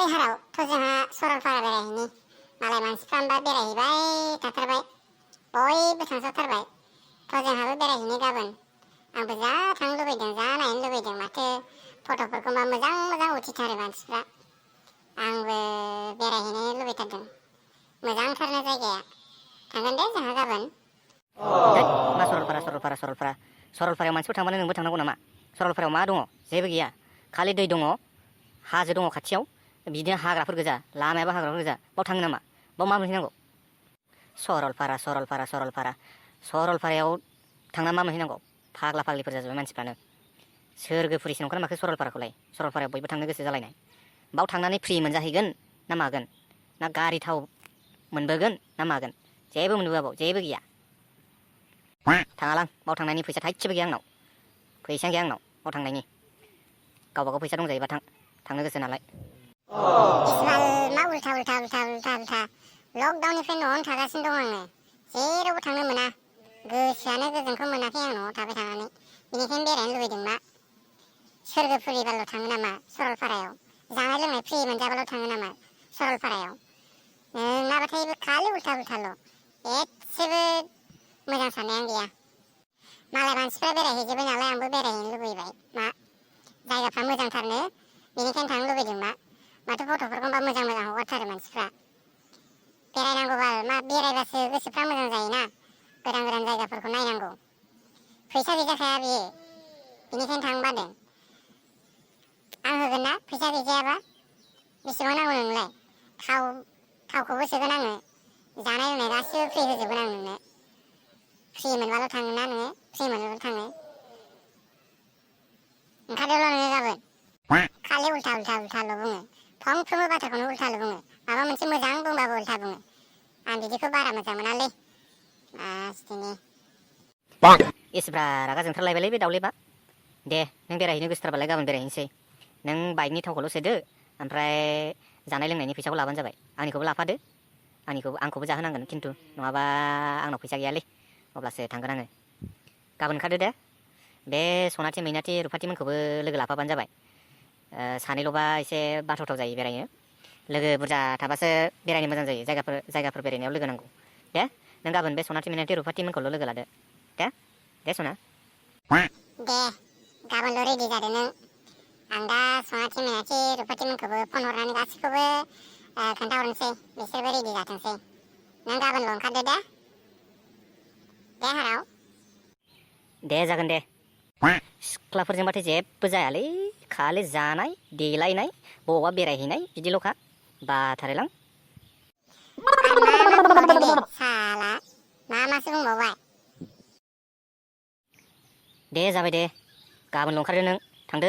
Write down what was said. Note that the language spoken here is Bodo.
Daorao जोंहा सरलपारा बेरायहैनि मालाय मानसिफ्रा होमबा बेरायहैबाय थाथारबाय बयबो थांसावथारबाय जोंहाबो बेरायहैनि गाबोन आंबो जा थांनो लुबैदों जा नायनो लुबैदों माथो फट'फोरखौ मा मोजां मोजां उथिथारो मानसिफ्रा आंबो बेरायहैनो लुबैथारदों मोजांथारनो जायगाया थांगोन दे जोंहा गाबोन मा सरलपारायाव मानसिफोर थांबानो नोंबो थांनांगौ नामा सरलपारायाव मा दङ जेबो गैया खालि दै दङ हाजो दङ खाथियाव बिदिनो हाग्राफोर गोजा लामायाबो हाग्राफोर गोजा बाव थाङो नामा बाव मा मोनहैनांगौ सरलपारायाव थांना मा मोनहैनांगौ फाग्ला फाग्लिफोर जाजोब्बाय मानसिफ्रानो सोरगोफुरिसो नंखाना माखो सरलपाराखौलाय सरलपारायाव बयबो थांनो गोसो जालायनाय बाव थांनानै फ्रि मोनजाहैगोन ना मागोन ना गारि थाव मोनबोगोन ना मागोन जेबो मोनबोआ बाव जेबो गैया थाङालां बाव थांनायनि फैसा थाइसेबो गैया आंनाव फैसा गैया आंनाव बाव थांनायनि गावबागाव फैसा दंजायोबा थांनो गोसो नालाय इसिबाल मा उल्था लकडाउननिफ्राय न'आवनो थागासिनो दं आङो जेरावबो थांनो मोना गोसोआनो गोजोनखौ मोनाखै आं न'आव थाबाय थानानै बेनिखायनो बेरायनो लुबैदों मा सोरगोफुरिबाल' थाङो नामा सरलपारायाव जानाय लोंनाय फ्रि मोनजाबाल' थाङो नामा सरलपारायाव नङाबाथाय खालि उल्थाल' एसेबो मोजां साननायानो गैया मालाय मानसिफ्रा बेरायहैजोब्बाय नालाय आंबो बेरायहैनो लुबैबाय मा जायगाफ्रा मोजांथारनो बेनिखायनो थांनो लुबैदों माथो फट'फोरखौ बा मोजां हगारथारो मानसिफ्रा बेरायनांगौबाल मा बेरायबासो गोसोफ्रा मोजां जायोना गोदान जायगाफोरखौ नायनांगौ फैसा गैजाखाया बियो बेनिखायनो थांनो बादों आं होगोन ना फैसा गैजायाबा बेसेबां नांगौ नोंनोलाय थावखौबो सोगोन आङो जानाय लोंनाय गासिबो फ्रि होजोबगोन आं नोंनो फ्रि मोनबाल' थाङो ना नोङो फ्रि मोनबाल' थाङो ओंखारदोल' नोङो गाबोन खालि उल्थाल' बुङो फंफ्रोमबो बाथ्राखौनो उल्थाल' बुङो माबा मोनसे मोजां बुंबाबो उल्था बुङो आं बिदिखौ बारा मोजां मोनालै मासथिनि एसेब्रा रागा जोंथारलायबायलै बे दाउलेबा दे नों बेरायहैनो गोसोथारबालाय गाबोन बेरायहैनोसै नों बाइकनि थावखौल' सोदो ओमफ्राय जानाय लोंनायनि फैसाखौ लाबानो जाबाय आंनिखौबो लाफादो आंखौबो जाहोनांगोन खिन्थु नङाबा आंनाव फैसा गैयालै अब्लासो थांगोन आङो गाबोन ओंखारदो दे बे सनाथि मैनाथि रुफाथिमोनखौबो लोगो लाफाबानो जाबाय सानैल'बा एसे बाथावथाव जायो बेरायनो लोगो बुरजा थाबासो बेरायनो मोजां जायो जायगाफोर बेरायनायाव लोगो नांगौ दे नों गाबोन बे सनाथि मैनाथि रुफाथिमोनखौल' लोगो लादो दे सना दे गाबोनल' रेडि जादो नों आं दा सनाथि मैनाथि रुफाथिमोनखौबो फन हरनानै गासैखौबो खोन्थाहरनोसै बिसोरबो रेडि जाथोंसै नों गाबोनल' ओंखारदो दे हाराव दे जागोन दे सिख्लाफोरजोंबाथाय जेबो जायालै खालि जानाय देलायनाय बबावबा बेरायहैनाय बिदिल'खा बाथारोलां मा बुंबावदों दे साला मासो बुंबावबाय दे जाबाय दे गाबोनल' ओंखारदो नों थांदो